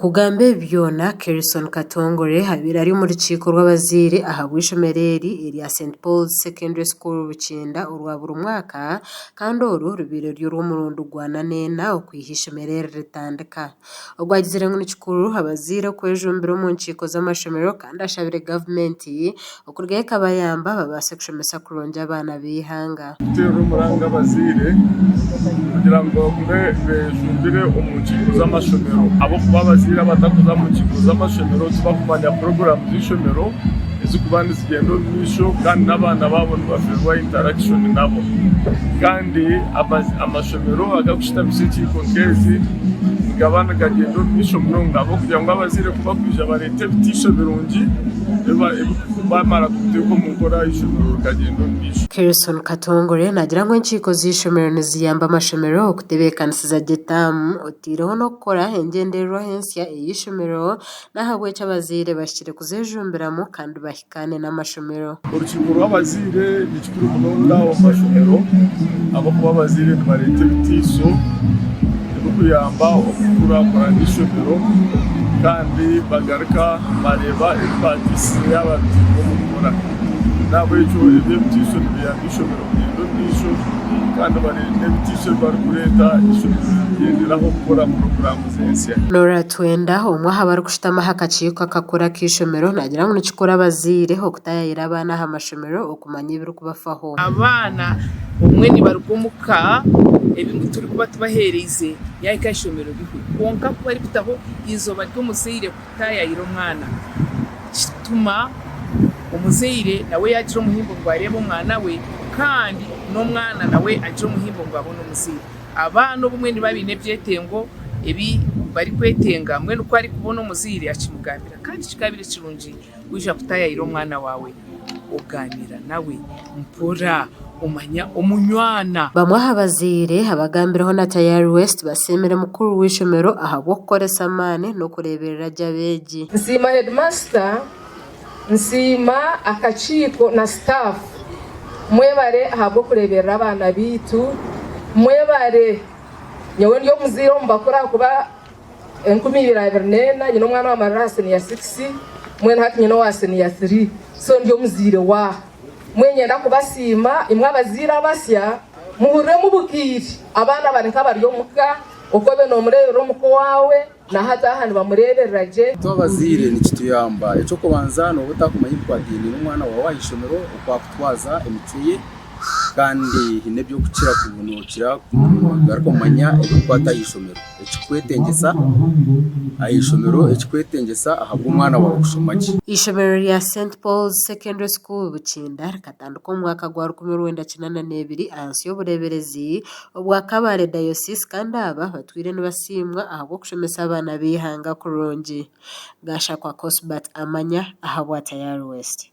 Okugamba ebi byona, Kerrison Katongore abaire ari omu rukiiko rw'abazaire ahabw'eishomero eri erya St Paul's Secondary School Bukinda orwa buri mwaka kandi oru rubaire ruri orw'omurundi gwa naneena okwiha eishomero eri ritandika. Ogu agizire ngu ni kikuru abazaire okwejumbira omu nkiiko z'amashomero kandi ashabire gavumenti okurugayo ekabayamba babaase kushomesa kurungi abaana b'eihanga. Kuteerera omuranga abazaire kugira ngu bagume beejumbire omu nkiiko z'amashomero ahabw'okuba abazaire abatakuza mu nkiiko z'amashomero tibakumanya puroguraamu z'eishomero ezirikuba nizigyenda omu maisho kandi n'abaana baabo nibafeerwa intarakishoni nabo. Kandi amashomero agakushutamisa enkiiko nk'ezi nigaba nigagyenda omu maisho munonga ahabw'okugira ngu abazaire ku bakwija bareeta ebitiiso birungi bamara kubiteeka omu nkora eishomero rikagyenda omu maisho. Kerrison Katongore naagira ngu enkiiko z'eishomero niziyamba amashomero okutebeekanisiza gye taamu otaireho n'okukora engyendererwaho ensya ey'eishomero n'ahabw'ekyo abazaire bahikire kuzejumbiramu kandi bahikaane n'amashomero. Orukiiko rw'abazaire ni kikuru munonga omu mashomero ahabw'okuba abazaire nibareeta ebitiiso ebirikuyamba okukurakurana eishomero kandi bagaruka bareeba ebi baatiisize yaaba bitairwe omu nkora. N'ahabw'ekyo ebi ebitiiso nibiyamba eishomero kugyenda omu maisho kandi n'ebitiiso ebi barikureeta eishomero nirigyenderaho kukora puroguraamu z'ensya. Norah Twenda, omwe aha barikushutama aha kakiiko akakuru ak'eishomero naagira ngu nikikuru abazaire okutaayayira abaana aha mashomero okumanya ebirikubafaho. Abaana obumwe nibaruga omuka ebi turikuba tubaheereize yaahika aha ishomero bihwe kwonka ku barikutaho eizooba ry'omuzaire kutaayayira omwana kituma omuzaire nawe yaagira omuhimbo ngu areebe omwana we kandi n'omwana nawe agira omuhimbo ngu abone omuzaire. Abaana obumwe nibaba baine ebyetengo ebi barikwetenga mbwenu ku arikubona omuzaire akimugambira kandi kikabaire kirungi waija kutaayayira omwana waawe ogaaniira nawe mpora omanya omunywana. Bamwe aha bazaire abagambireho na Tayari West basiimire mukuru w'eishomero ahabw'okukoresa amaani n'okureeberera gye abeegi. Nsiima headmaster, nsiima akakiiko na staff mwebare ahabw'okureeberera abaana baitu, mwebare nyowe ndi omuzaire omu bakuru ahakuba 2024 nyine omwana owamarire aha senior 6 mbwenu hati nyine owa senior 3 so ndi omuzaire waaha. Mbwenu niinyenda kubasiima imwe abazaire abasya muhuriremu bukaire abaana bari nk'abari omuka oku obe noomureeberera omuka owaawe na hati aha nibamureeberera gye. Itwe abazaire nikituyamba. Eky'okubanza nooba otakumanya ebikwataine n'omwana waawe aha ishomero, oku akutwaza, emicwe ye. Kandi haine eby'okukira nookira kugaruka kumanya ebirikukwata aha ishomero, ekirikwetengyesa aha ishomero, ekirikwetengyesa ahabw'omwana waawe kushoma gye. Eishomero rya St Paul's Secondary School Bukinda rikatandika omu mwaka gwa 1982 ahansi y'obureeberezi obwa Kabale Diocese kandi aba batwire nibasiimwa ahabw'okushomesa abaana b'eihanga kurungi. Gashakwa Cosbert Amanya ahabwa Tayari West.